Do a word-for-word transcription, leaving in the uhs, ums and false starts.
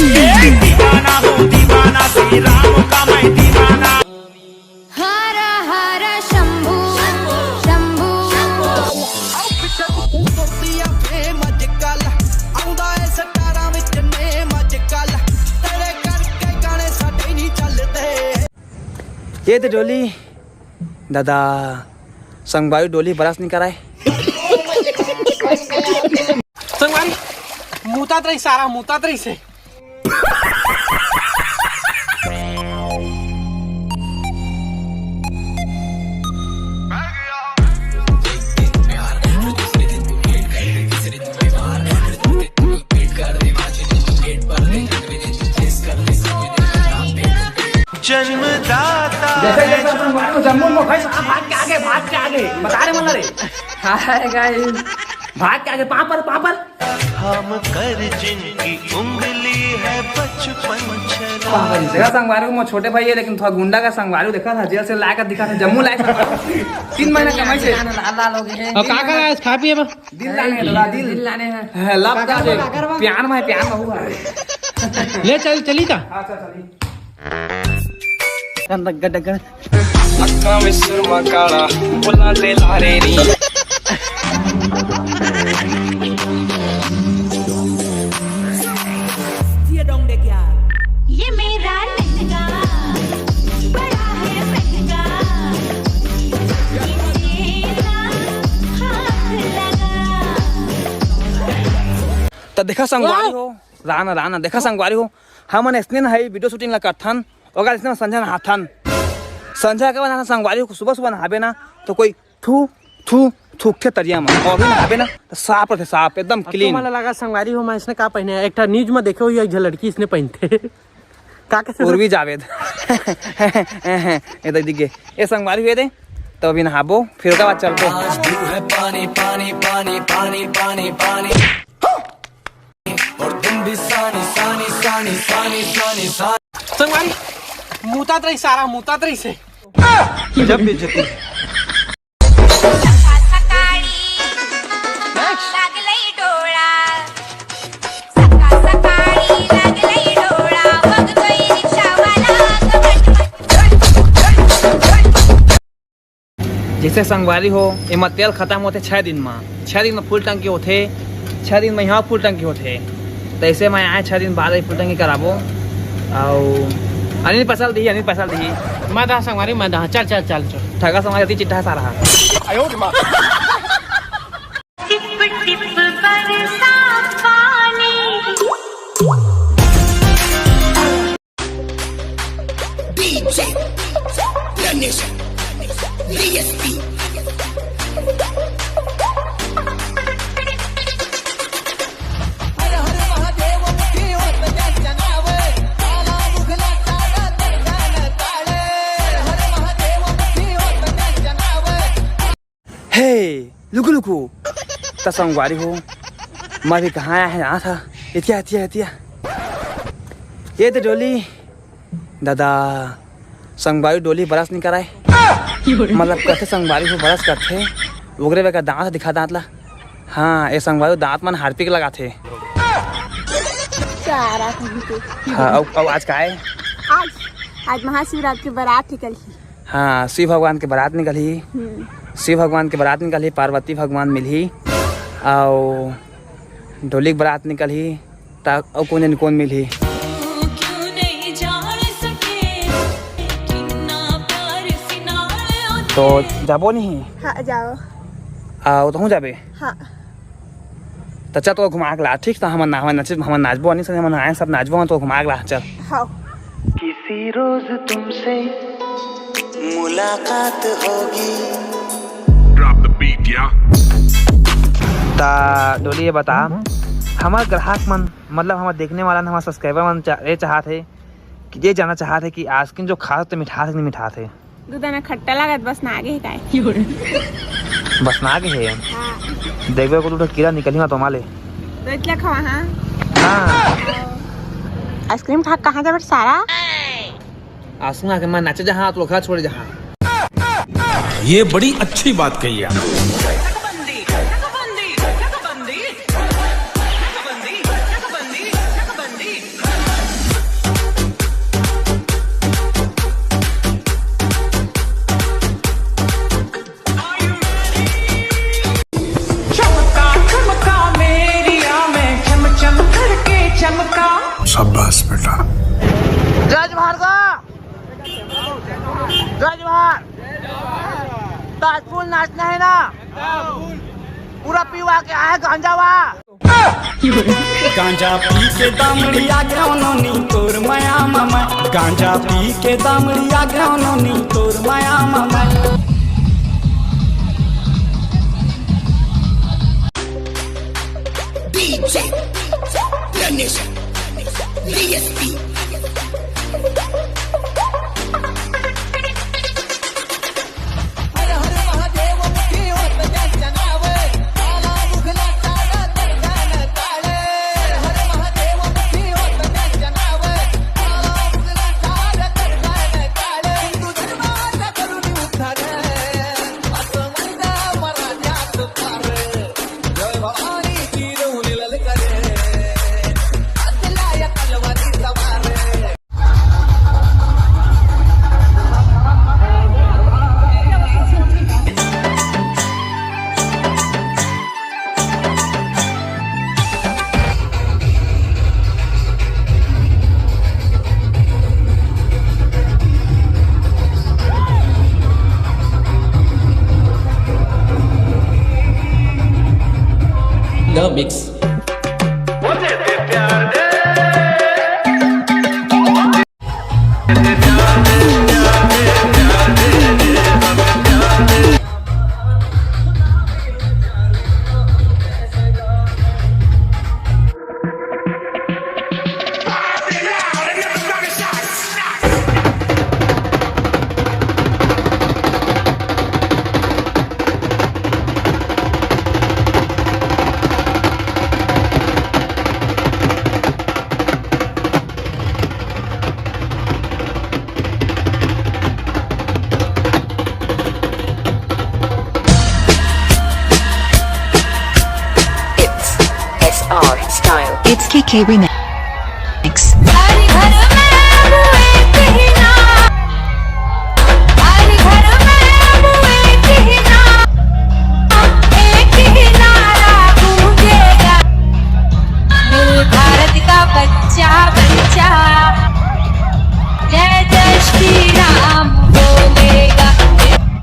दीवाना हूँ दीवाना, श्री राम का मैं दीवाना। हर हर शंभू शंभू। ये तो डोली दादा, संगवारी डोली बरस नहीं कराए। संगवारी, मुतात रही सारा, मुतात रही से। जन्मदाता जैसे है। जैसे अपन मारो जम्मू में भाई, आप भाग के आगे, भाग के आगे, बता रहे मतलब रे। हाय गाइस, भाग के आगे, पाँव पर, पाँव पर। हम कर जिनकी उंगली है बचपन छला। देखा संगवारी, वो छोटे भाई है, लेकिन थोड़ा गुंडा का संगवारी देखा था, जेल से लाकर दिखा था, जम्मू लाए संगवारी। तीन महीना कमाई से। लाल लाल हो गए हैं। और का का लाए, खा पिए बा? दिल लाने हैं, थोड़ा दिल। दिल लाने हैं। है, लब का दे। प्यार में है, प्यार में हुआ है। ले चल, चली का? अच्छा, चली। डग, डग, डग। अखा में सुरमा काला, बुला दे लारे री। ये मेरा लहंगा बड़ा है महंगा, इसे ना हाथ लगा। त देखा संगवारी हो, राना, राना, देखा संगवारी हो, हमन इसने न हई वीडियो शूटिंग ला करथन, ओकर इसने संझा नहाथन। संझा के बाद नहाथन संगवारी हो, सुबह सुबह नहाबे ना, तो कोई थू, थू, थूकथे तरिया में। और अभी नहाबे ना, तो साफ रथे, साफ, एकदम अब तो क्लीन। मला लगा संगवारी हो, मैं इसने का पहने, एक ठा न्यूज में देखे हुई एक झन लड़की इसने पहनथे। का के उर्वी जावेद। ये देख, दिख गए। ये संगवारी हुए थे, तो अभी नहाबो, फिर ओकर बाद चलबो। आज दू है पानी, पानी, पानी, पानी, पानी, पानी। और तुम भी सानी, सानी, सानी, सानी, सानी, सानी। संगवारी, मुतात रही सारा, मुतात रही से। गजब बेइज्जती। सकाळ सकाळी लागलंय डोळा, सकाळ सकाळी लागलंय डोळा, बघतोय रिक्षावाला गमट मट। जैसे संगवारी हो, एमा तेल खत्म होथे छह दिन मा, छह दिन मा फुल टंकी होथे, छह दिन मा यहाँ फुल टंकी होथे। तैसे मैं आए छह दिन बाद ही फुल टंकी कराबो। अउ अनिल पैसा दिही, अनिल पैसा दिही। मैं दहा संगवारी, मैं दहा। चल, चल, चल, चल। ठगा संगवारी अति चिट्ठा सारा। टिप टिप बरसा पानी। DJ Ganesh DSP. हे, लुकु, लुकु। त संगवारी हो, मैं भी कहाँ आया है, यहाँ था। एतिया, एतिया, एतिया। ये तो डोली, दादा, संगवारी डोली बरस नहीं कराए। मतलब, कैसे संगवारी हो बरस करथे, ओकरे बेका दांत दिखा, दांत ला। हाँ, ये संगवारी दांत मन हार्पिक लगाथे। सारा कहीं के। हाँ, अब, अब आज का है? आज, आज महाशिवरात्रि के बारात निकल ही। हाँ, शिव भगवान के बारात निकलही। हम्म। शिव भगवान के बारात निकलही, पार्वती भगवान मिलही, अउ डोली के बारात निकलही, त अउ कोन जनी कोन मिलही। तो जाबो नहीं? हाँ, जाओ। आ, वो तो हूँ जाबे। हाँ। त चल, तो घुमा के ला, ठीक? त हमन ना-, हमन नाचे, हमन नाचबो, नहीं सके, हमन आए सब नाचबो, तो घुमा के ला, चल। हाँ। किसी रोज तुमसे मुलाकात होगी। Drop the beat, yeah। त डोली, ये बता, हमर ग्राहक मन, मतलब हमर देखने वाला, हमर सब्सक्राइबर मन चा-, ये चाहत हे कि ये जानना चाहत हे कि आइसक्रीम जो खात हे, तो मिठास हे कि नहीं मिठास हे? दू दाना खट्टा लागत, बस ना आगे हे काय? बस ना आगे हे? हाँ। देखबे को दू ठो कीड़ा निकलही मा तो माले। तो इतना खावा, हाँ? हाँ। आइसक्रीम खा कहाँ जाबे सारा? आइसक्रीम खा के मैं नाचे जहाँ, तो घर छोड़े जहाँ। ये बड़ी अच्छी बात कही आप। नकबंदी, नकबंदी, नकबंदी, नकबंदी, नकबंदी, नकबंदी। शाबाश बेटा। जय जोहार गा। जय जोहार। ताजपुर नाचना है ना? पूरा पीवा के आए गांजा वा। गांजा पी के दामड़िया गयो नोनी तोर माया मा मैं। गांजा पी के दामड़िया गयो नोनी तोर माया मा मैं। DJ Ganesh, DSP. The mix. It's S R Style. It's K K Remix.